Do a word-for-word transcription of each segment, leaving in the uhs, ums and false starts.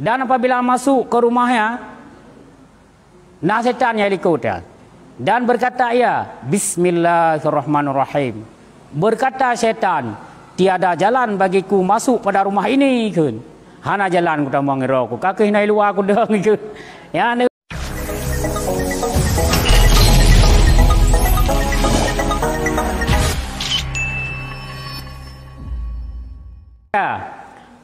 Dan apabila masuk ke rumahnya, na setan nyang likot ia. Dan berkata ia, "Bismillahirrahmanirrahim." Berkata setan, "Tiada jalan bagiku masuk pada rumah ini," kheun. "Hana jalan kutamong ngiroku, ka keuh na i luwa kudong," kheun. Ya,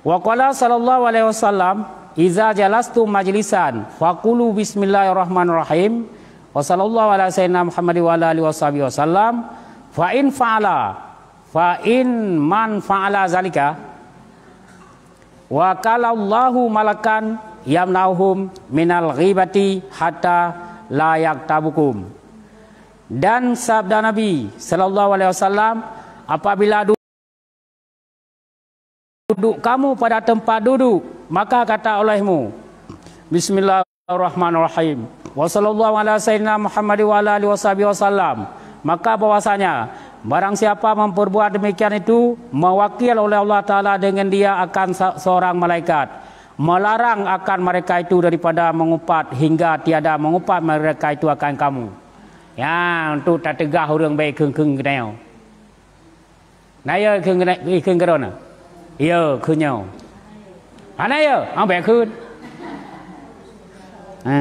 Wa qala sallallahu alaihi wasallam, "Iza jalastum majlisan, faqulu bismillahirrahmanirrahim, wa sallallahu ala sayyidina Muhammad wa ala alihi washabihi wasallam, fa in fa'ala, fa in man fa'ala zalika, wa kalallahu malakan yamna'uhum minal ghibati hatta la yaktabukum." Dan sabda Nabi sallallahu alaihi wasallam, apabila duduk kamu pada tempat duduk, maka kata olehmu, "Bismillahirrahmanirrahim. Wa sallallahu ala sayyidina Muhammad wa ala alihi washabihi wasallam." Maka bahwasanya, barang siapa memperbuat demikian itu, mewakil oleh Allah Taala dengan dia akan sa-, seorang malaikat, melarang akan mereka itu daripada mengumpat hingga tiada mengumpat mereka itu akan kamu. Ya, untuk tateugah ureuëng baik kheun-kheun geutanyoe. Na ya kheun, kheun keudroe na? Ya, kheun nyoe. Hana ya? Ha, bèk kheun. Ha.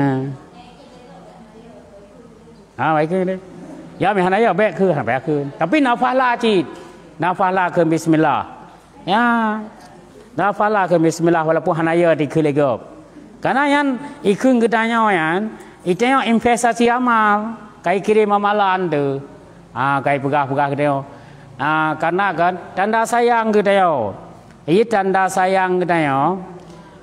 Ha, bèk kheun deh. Ya, mi hana ya, bèk kheun, bèk kheun. Tapi nafahla cit. Nafahla kheun bismillah. Ya. Nafahla kheun bismillah walaupun hana ya dikheun lé gob. Karena nyan ikheun geutanyoe nyan, itanyoe investasi amal, kai kirém amalan tu. Ha, kai peugah-peugah geutanyoe. Ha, karena kan tanda sayang geutanyoe. Ié tanda sayang geutanyoe.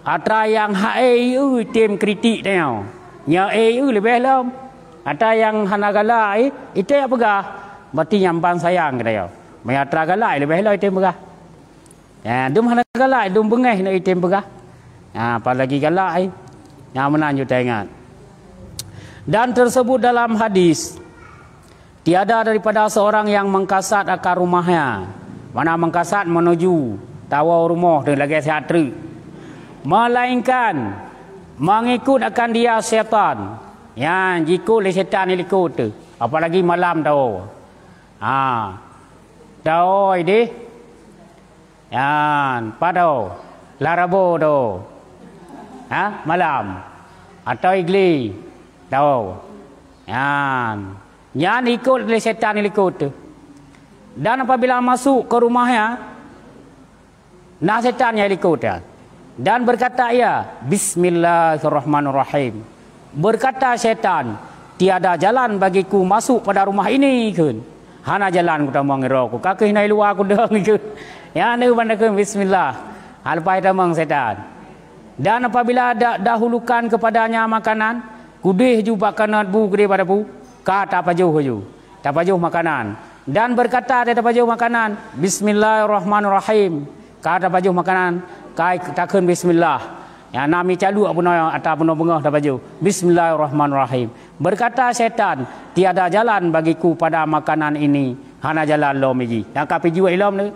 Atra nyang ha'e ié tem kritik tanyoe. Nya e ié leubeh lom. Atra nyang hana galak ié, ié tem peugah. Berarti nyang ban sayang geutanyoe. Meunyo atra galak ié leubeh lom ié tem peugah. Ya, dum hana galak, dum beungéh nak item peugah. Ya, apalagi galak ai. Nyang meunan ju taingat. Dan tersebut dalam hadis, tiada daripada seorang yang mengkasat akan rumahnya, mana mengkasat menuju, tawoe rumoh tu lagèe siat treuk, melainkan mengikut akan dia setan. Ya, jikut lé setan di likot tu. Apalagi malam tawoe. Ha. Tawoe deh. Nyan, pat tawoe? Lam Rabu tawoe. Ha? Malam. Atawa Igli tawoe. Nyan. Nyan ikot lé setan di likot tu. Dan apabila masuk ke rumahnya, na setan nyang likot ia. Dan berkata ia, "Bismillahirrahmanirrahim." Berkata setan, "Tiada jalan bagiku masuk pada rumah ini," kheun. "Hana jalan kutamong ngiroku, ka keuh na i luwa kudong," kheun. Ya, na banda kheun bismillah. Ha, leupah tamong setan. Dan apabila da-, dahulukan kepadanya makanan, kudeh ju bak kanot bu keudeh bak dapu, ka tapajoh ju. Tapajoh makanan. Dan berkata dia tapajoh makanan, "Bismillahirrahmanirrahim." Ka tapajoh makanan, ka takheun bismillah. Ya, na mi caluk bunoe ata bunoe beungoh tapajoh. "Bismillahirrahmanirrahim." Berkata setan, "Tiada jalan bagiku pada makanan ini." Hana jalan lom iji. Nyang ka pijuet ilom tu.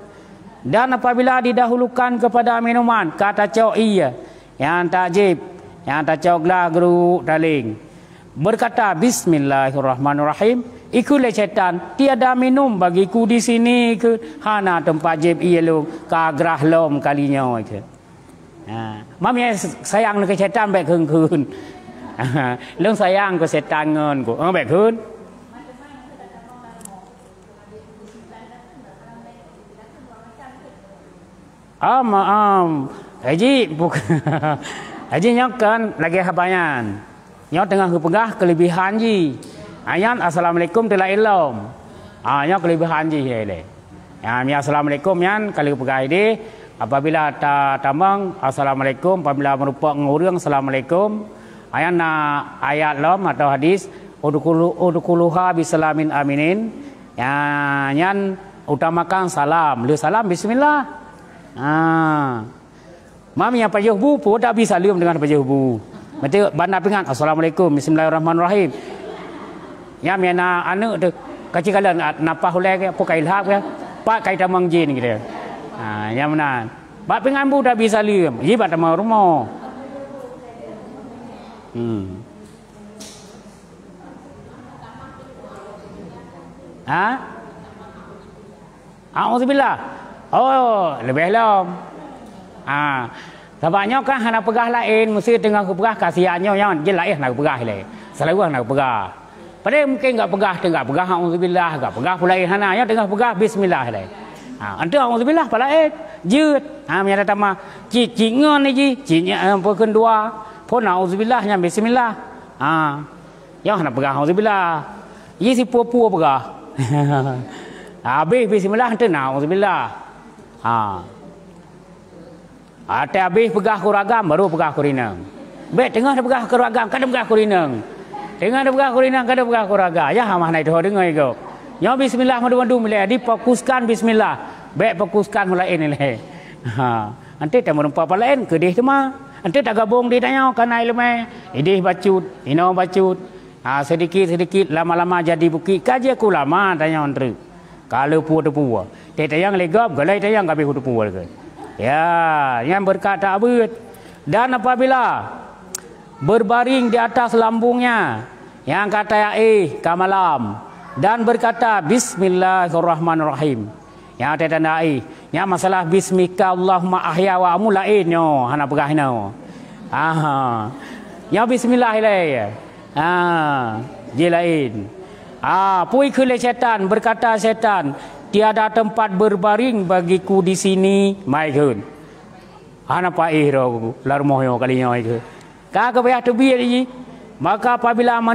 Dan apabila didahulukan kepada minuman, ka tacok ie, nyang tajép, nyang tacok glah geuruk taleng. Berkata, "Bismillahirrahmanirrahim." Ikheun lé setan, "Tiada minum bagiku di sini," kheun. "Hana teumpat jép ie lôn, ka grah lom kali nyoe," kheun. Ha. Mam ya sayang neu keu setan bèk kheun-kheun. Lôn sayang keu setan ngon ku. Oh, bèk kheun. Am, am. Haji, buk-, haji nyoe kan lagèe haba nyan. Nyoe teungoh geupeugah keulebihan jih. Nyan assalamualaikum teulak ilom. Ah, nyoe keulebihan jih ya ilée. Ya, mi assalamualaikum nyan ka lheueh peugah ideh, apabila ta-, tamong assalamualaikum, apabila meureumpok ngon ureuëng assalamualaikum. Nyan na ayat lom atau hadis, "Udkhulu-, udkhuluha bisalamin aminin." Ya, nyan utamakan salam. Lheueh salam, bismillah. Ha. Mami nyang pajoh bu, pun tabi saleuem deungon pajoh bu. Meuti banda pingan, "Assalamualaikum, bismillahirrahmanirrahim." Nyang mina aneuk tu, kaci kala na-, napah ulèe ke, apa kai lhap ke, pat kai tamong jin gitu. Ha, nyang meunan. Bak pingan bu tabi saleuem, ji bak tamong rumoh. Hmm. Ha? Auzubillah. Oh, leubeh lom. Ha. Sabab nyoe kan hana peugah laén, meusti teungoh geupeugah kasian nyoe, nyoe jeuet laén hana geupeugah ilée. Seulaweueng hana geupeugah. Padahai mungken gak peugah, teungoh peugah auzubillah, gak peugah peue laén hana, nyoe teungoh peugah bismillah ilée. Ha, enteuk auzubillah peue laén. Jeuet. Ha, meunyo tamah cit, cit ngon jih, cit nyan, eh, peue kheun dua. Phon auzubillah nyan bismillah. Ha. Nyoe hana peugah auzubillah. Jih sipue-pue peugah. Habéh bismillah enteuk na auzubillah. Ha. Watée habéh peugah keu ureueng agam, baru peugah keu ureueng inong. Bék teungoh peugah keu ureueng agam, kadang peugah keu ureueng inong. Teungoh peugah keu ureueng inong, kadang peugah keu ureueng agam. Yah, amah na itu deungoe gob. Nyoe bismillah madu-madu ilée, difokuskan bismillah. Bék fokuskan hulaén ilée. Ha, nanti tameureumpok laén keudeh teuma. Nanti tagabong di tanyoe kana ileumé, ideh bacut, inoe bacut. Ha, seudikit-seudikit lama-lama jadi bukit, ka jeuet keu ulama tanyoe treuk. Ka lheueh peue teupeue. Teuh tayang lé gob, galai tayang ka habéh teupeue lagée. Ya, nyan beureukat abeuet. Dan apabila berbaring di atas lambungnya, nyang ka taéh ka malam, dan berkata, "Bismillahirrahmanirrahim." Nyang tanda éh, nyang masalah bismika Allahumma ahya wa amut laén nyoe, hana peugah inoe. Aha. Nyang bismillah ilée. Ha, jih laén. Ha, pui kheun lé syaitan, berkata syaitan, "Tiada tempat berbaring bagiku di sini," mai kheun. Hana paéh droe lam rumoh nyoe kali nyoe kheun. Ka keubah teubiet jih. Maka apabila